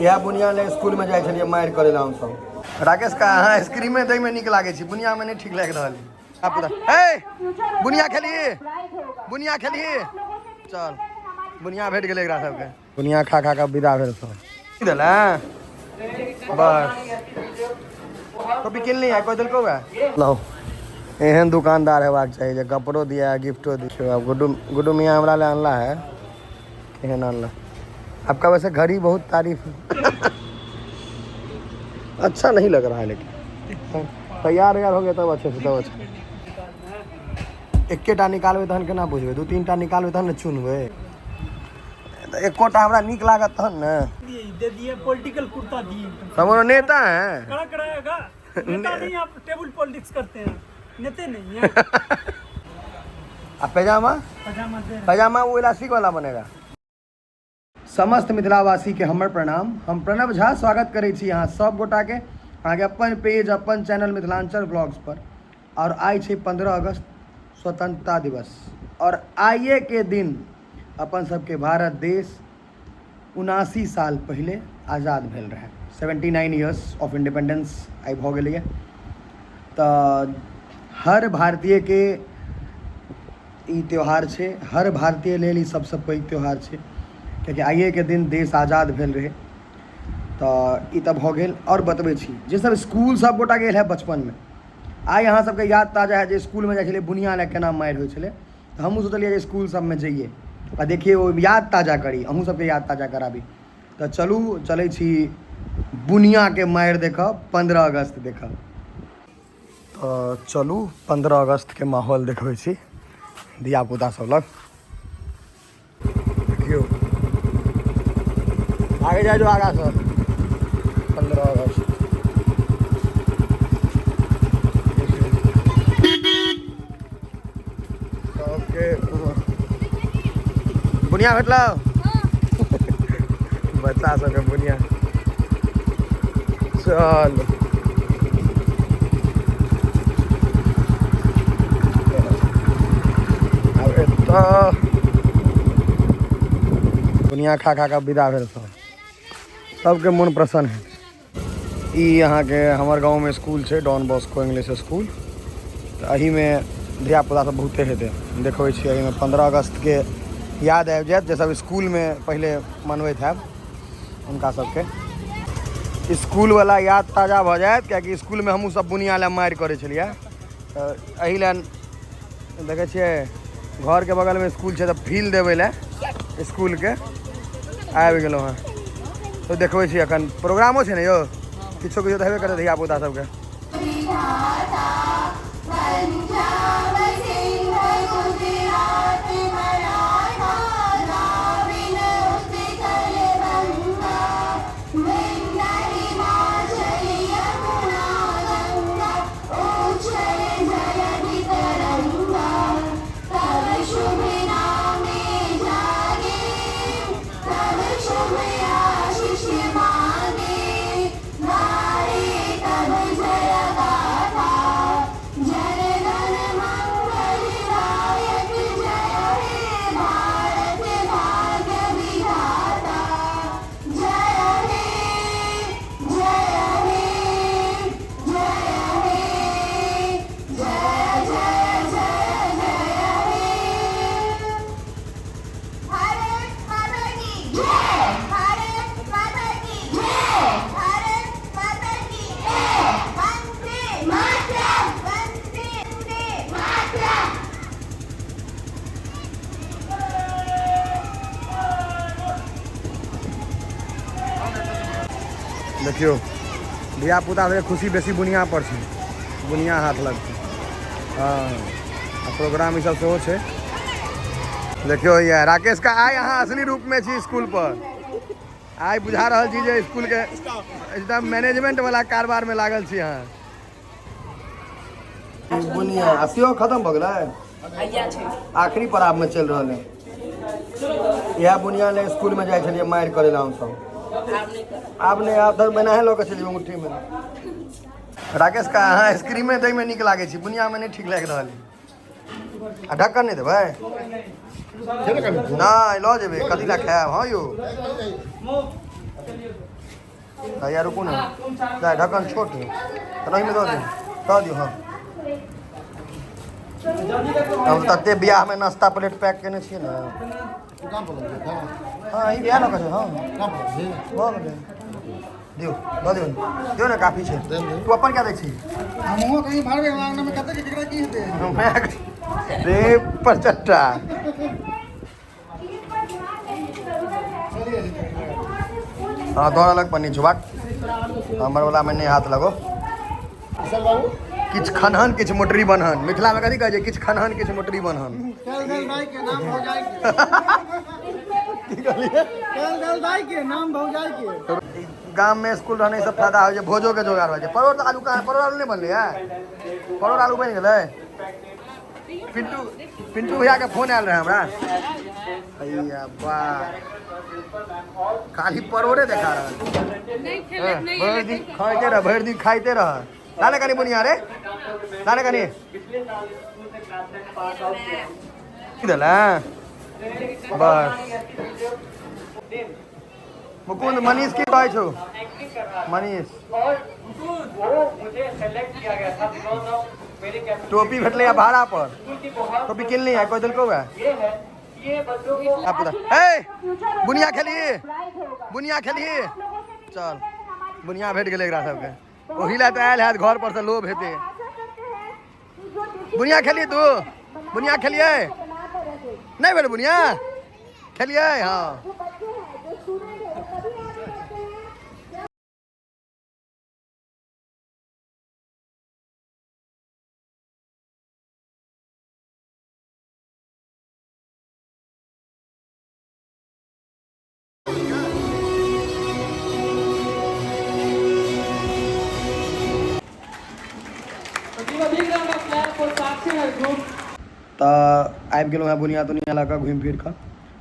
इएह बुनिया ले स्कूलमे जाइ छलियै मारि करै लए हमसभ। राकेश का अहाँ आइसक्रीमे दैमे नीक लागै छै, बुनियामे नहि ठीक लागि रहल। हे बुनिया खेलिए, बुनिया खेलिए, चल बुनिया भेट गेलै एकरा सबके। बुनिया खा खा कऽ विदा भेल सब। देला बस कॉपी किनली है, कोई देलको है? लो एहन दुकानदार हेबाक चाही जे कपड़ो दिया गिफ्टो दिया। आब गुड्डू गुड्डू मियाँ हमरा ले अनला है, केहन अनला आपका? वैसे घड़ी बहुत तारीफ अच्छा नहीं लग रहा है, लेकिन तैयार यार हो गया तब अच्छे से, तब अच्छा। एकेटा निकालबै तहन केना बुझबै? दू तीन टा निकालबै तहन ने चुनबै। तऽ एकोटा हमरा नीक लागत तहन ने। दे दिए पॉलिटिकल कुर्ता दिए एकदम। सब नेता हैं। कड़क रहेगा। नेता नहीं, आप टेबल पॉलिटिक्स करते हैं, नेते नहीं है। आ पैजामा? पजामा दे रहे हैं। पैजामा वो इलास्टिक वाला बनेगा। समस्त मिथिलावासी के हमर प्रणाम। हम प्रणव झा स्वागत करै छी अहाँ सब गोटा के अहाँके अपन पेज अपन चैनल मिथिलांचल ब्लॉग्स पर। और आइ छै 15 अगस्त स्वतंत्रता दिवस, और आइए के दिन अपन सबके भारत देश 79 साल पहिले आज़ाद भेल रहै। 79 इयर्स ऑफ इंडिपेंडेंस आइ भऽ गेलैए। तऽ हर भारतीयके ई त्यौहार छै, हर भारतीय लेल ई सबसँ पैघ त्यौहार छै, कियाकि आइएके दिन देश आज़ाद भेल रहै। तऽ ई तऽ भऽ गेल। आओर बतबै छी जे सब इसकुल सब गोटा गेल है बचपनमे, आइ अहाँ सबके याद ताजा है जे इसकुलमे जाइ छलियै बुनिया लए केना मारि होइ छलै। तऽ हमहूँ सोचलियै जे इसकुल सबमे जइए आ देखिए ओ याद ताजा करी, अहूँ सबके याद ताजा कराबी। तऽ चलू चलै छी बुनियाके मारि देखब, 15 अगस्त देखब। तऽ चलू 15 अगस्तके माहौल देखबै छी धियापुता सब लग। देखियौ आगे जाइ जो आगाँ से। 15 अगस्त सबके बुनिया भेटलौ, बच्चा सबके बुनिया। चल आब एतऽ बुनिया खा खा कऽ विदा भेल सब, सबके मन प्रसन्न है। ई अहाँके हमर गाँवमे इसकुल छै, डॉन बॉस्को इंग्लिश इसकुल। तऽ एहिमे धियापुता सब बहुते हेतै, देखबै छी। एहिमे 15 अगस्तके याद आबि जायत जे सब इसकुलमे पहिले मनबैत हैब, हुनका सबके इसकुलवला याद ताजा भऽ जायत, कियाकि इसकुलमे हमहूँ सब बुनिया लए मारि करै छलियै। तऽ एहि लए देखै छियै घरके बगलमे इसकुल छै, तऽ फील देबै लए इसकुलके आबि गेलहुँ हँ। तऽ देखबै छी एखन प्रोग्रामो छै ने यौ, किछो किछो तऽ हेबे करतै धियापुता सबके। देखियौ धियापुता सबके खुशी बेसी बुनिया पर छै, बुनिया हाथ लगतै। हँ आ प्रोग्राम ई सब सेहो छै। देखियौ ये राकेश का आइ अहाँ असली रूप में छी स्कूल पर। आइ बुझा रहल छी जे स्कूल के एकदम मैनेजमेंट वाला कारबार में लागल छी अहाँ। बुनिया आ सेहो खत्म भऽ गेलै, आखिरी पड़ाव में चलि रहल है। इएह बुनिया ले स्कूल में जाइ छलियै मारि करै लए हमसब। आब नहि, आब तऽ बनाहे लऽ कऽ चलि जेबै मुट्ठी में। राकेश का अहाँ आइसक्रीमे दैमे नीक लागै छै, बुनियामे नहि ठीक लागि रहल है। आ ढक्कन नहि देबै? नहि लऽ जेबै, कथी लए खायब? हँ यौ। भैया रुकू ने, जा ढक्कन छोट है तऽ एहिमे दऽ दियौ, दऽ दियौ। हँ, हम तते बियाहमे नाश्ता प्लेट पैक केने छियै ने। हँ, ई बियाह लऽ कऽ छै। हँ, भऽ गेलै। दियौ, दऽ दियौ, दियौ ने, काफी छै। तू अपन क्या दै छी? हमहूँ कहीं भरबै, हमरा अंगनामे कते के केकरा की हेतै। रे परचट्टा। हँ, दऽ अलग पन्नी छुबाक, हमर वला मे नहि हाथ लगो। किछु खनहन किछु मोटरी बनहन। मिथिलामे कथी कहै छै? किछु खनहन किछु मोटरी बनहन। चल दल दाई के नाम भौजाई के। की कहलियै? चल दल दाई के नाम भौजाई के। गाममे स्कूल रहने से फायदा होइ छै, भोजोके जोगाड़ होइ छै। परोड़ आलू कहाँ? परोड़ आलू नहि बनलै है? परोड़ आलू बनि गेलै। पिंटू, पिंटू भैयाके फोन आयल रहै हमरा। भैया वाह, खाली परोड़े देखा रहल। भरि दिन खाइते रह, भरि दिन खाइते रह। लाने कनी बुनिया रे, लाने कनी की देला बस। मुकुंद, मनीष की कहै छौ मनीष? टोपी भेटलै है भाड़ा पर, टोपी किनली है, कोई देलकौ है? ए बुनिया खेलिए, बुनिया खेलिए, चल बुनिया भेट गेलै एकरा सबके। ओही लए तऽ आयल हैत घर पर से, लोभ हेतै। बुनिया खेलिए तू? बुनिया खेलिए? नहीं भेल बुनिया खेलिए? हाँ, तऽ आबि गेलहुँ हेँ बुनिया तुनिया लऽ कऽ घुमि फिर कऽ।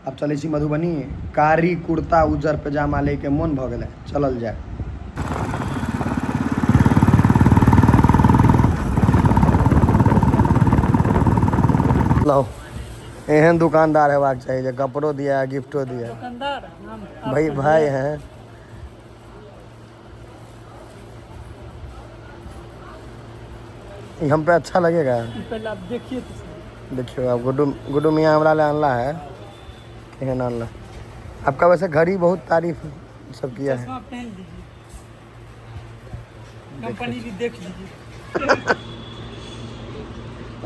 आब चलै छी मधुबनी, कारी कुर्ता उज्जर पैजामा लैके मोन भऽ गेलै, चलल जाय। लौ, एहन दुकानदार हेबाक चाही जे कपड़ो दिया गिफ्टो दिया। दुकानदार हम भाई भाई हैं। ई हम पे अच्छा लगेगा? पहले आप देखिए तो सही। देखियो, अब गुड्डू, गुड्डू मियाँ हमरा ले आनला है, केहन आनला? आपका वैसे घड़ी बहुत तारीफ सब किया है। चश्मा पहन लीजिए, कंपनी भी देख लीजिए।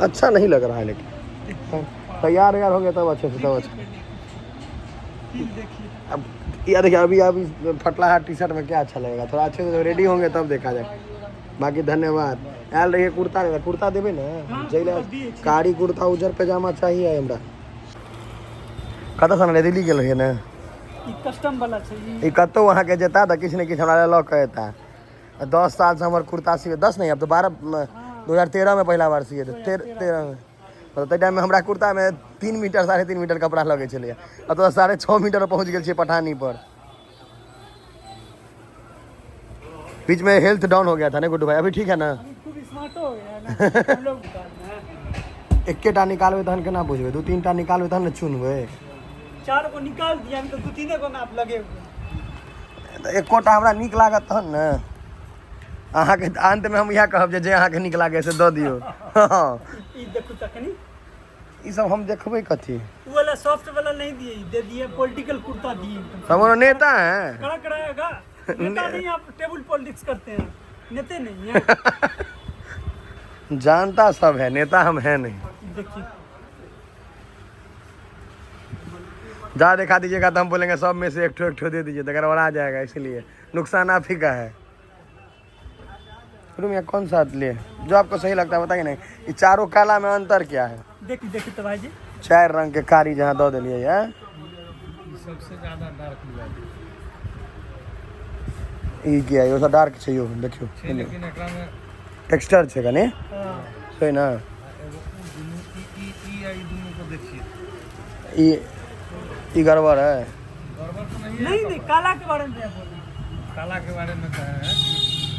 अच्छा नहीं लग रहा है, लेकिन तैयार वैयार हो गया तब अच्छे से, तब अच्छा। फिर देखिए। अब ये देखिए, अभी अभी फटला है टी शर्ट में क्या अच्छा लगेगा? थोड़ा अच्छे से रेडी होंगे तब देखा जाए। बाकी धन्यवाद। आयल रहिए कुर्ता लेला, कुर्ता देबै ने? हाँ, जै कुर्ता दियै छी। कारी कुर्ता उज्जर पैजामा चाहिए हमरा। कतऽसँ आनलियै? दिल्ली गेल रहियै ने? ई कस्टम वाला छै ई। ई कतहु अहाँके जेता तऽ किछु ने किछु हमरा लऽ कऽ एता। आ 10 सालसँ हमर कुर्ता सिए, 10 नहीं, अब तऽ 12, 2013 में पहिला बार सिए, 13 में। मतलब ताहि टाइममे हमरा कुर्तामे 3 मीटर, 3.5 मीटर कपड़ा लगै छलैए। आ तऽ 6.5 मीटर पहुँच गेल छियै पठानी पर। बीच में हेल्थ डाउन हो गया था ना गुड्डू भाई? अभी ठीक है ना? अभी खूब स्मार्ट हो गया ना हम लोग दुकान में। एकेटा निकालबै तहन केना बुझबै? दू तीन टा निकालबै तहन ने चुनबै। चार को निकाल दिया हम तो, दू तीन को में आप लगे हुए हैं। तऽ एकोटा हमरा नीक लागत तहन ने अहाँके। अन्तमे हम इएह कहब जे जे अहाँके नीक लागै से दऽ दियौ। हँ। ई देखू तखनी। ई सब हम देखबै कथी? वो वाला सॉफ्ट वाला नहीं दिए, ई दे दिए पॉलिटिकल कुर्ता दिए एकदम। हम नेता हैं। कड़क रहेगा। नेता नहीं, आप टेबल पॉलिटिक्स करते हैं, नेते नहीं है। जानता सब है, नेता हम है नहीं। देखिए। जा दिखा दीजिएगा तो हम बोलेंगे सब में से एक ठो एक ठो दे दीजिए, तो गड़बड़ा जाएगा, इसलिए नुकसान आप ही का है। रूम या कौन सा लिए जो आपको सही लगता है, बताइए। नहीं, ये चारों काला में अंतर क्या है? देखिए, देखिए तो भाई जी। चारि रंग के कारी जहाँ दऽ देलियै है। सबसे ज्यादा डार्क मिला। ई किया? यो सब डार्क छै यो, देखियौ। लेकिन एकरा में टेक्सचर छै कनि। हाँ। छै ने? एगो उ दुनू, ई ई ई आ ई दुनू को देखिए। ई ई गड़बड़ है। गड़बड़ तो नहीं है। नहीं नहीं, काला के बारे में भैया बोल रहे हैं। काला के बारे में कहे हैं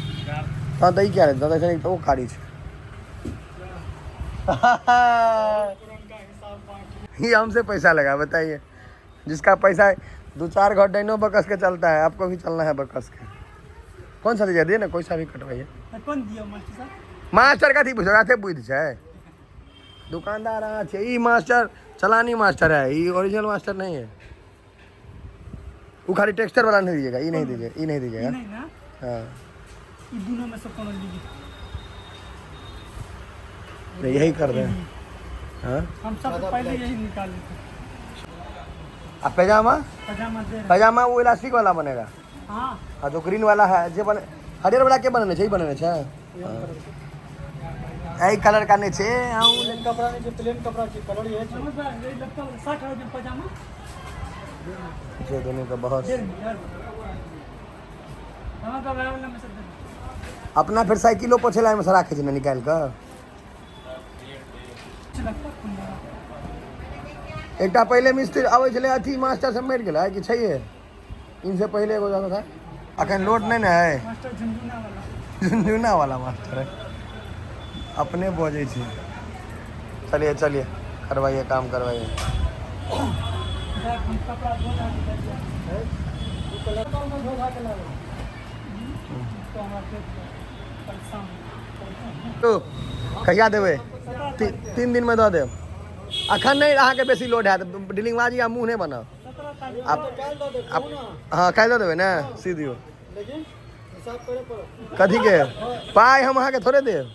कि डार्क। तहन तऽ ई किया रहै? तहन तऽ ओ कारी छै। ये हमसे पैसा लगा, बताइए, जिसका पैसा दो चार घर डाइनो बकस के चलता है, आपको भी चलना है बकस के। कौन सा दीजिए, दिए ना, कोई सा भी कटवाइए। कौन दिया मास्टर साहब? मास्टर कथी पूछो, कथे बुद्धि छै? दुकानदार अहाँ छै। ई मास्टर चलानी मास्टर है, ई ओरिजिनल मास्टर नहीं है। वो खाली टेक्सचर वाला नहीं दीजिएगा, ई नहीं दीजिएगा, ई नहीं दीजिएगा। नहीं ना। हाँ। ई दोनों में से कौन लीजिए? तो यही कर दे। हाँ। हम सब पहले यही निकाल लेते। आ पैजामा? पजामा दे रहे। पैजामा वो इलास्टिक वाला बनेगा। हाँ। हाँ, जो ग्रीन वाला है, जे बने, हरियर वाला के बनेने छै? ई बनेने छै। एहि कलर का नहि छै। प्लेन कपड़ा नहीं छै, प्लेन कपड़ा छै, कलर ये छै। समझ रहे, यही लगता है 60 रुपये पजामा। जे दोनों का बहुत 1.5 मीटर हम तो वह वाला में से दे। अपना फिर साइकिलो पोछे ला एहिमे से राखै छै ने निकालि कऽ। लगता है। एकटा पहिले मिस्त्री अबै छलै, अथी मास्टर सब मरि गेलै कि छैहे? इनसे पहिले एगो जाता था। अखन लोड नहि ने है। मास्टर झुनझुना वाला। झुनझुना वाला मास्टर है, अपने बजै छै। चलिए चलिए, करवाइए, काम करवाइए। देख, हम कपड़ा धो धा के दे दिया। कलर में धो धा के लागे। तो हमरा दे दिया कल शाम। तो कहिया देबै? 3 दिनमे दऽ देब। अखन नहि अहाँके बेसी लोड हैत, डीलिंगबाजी आ मुँह नहि बनाउ। 17 तारीख। आप काल्हि दऽ देब। आप कहू ना। हँ, काल्हि दऽ देबै ने, सी दियौ। लेकिन हिसाब करे पड़त। कथीके पाइ हम अहाँके थोड़े देब।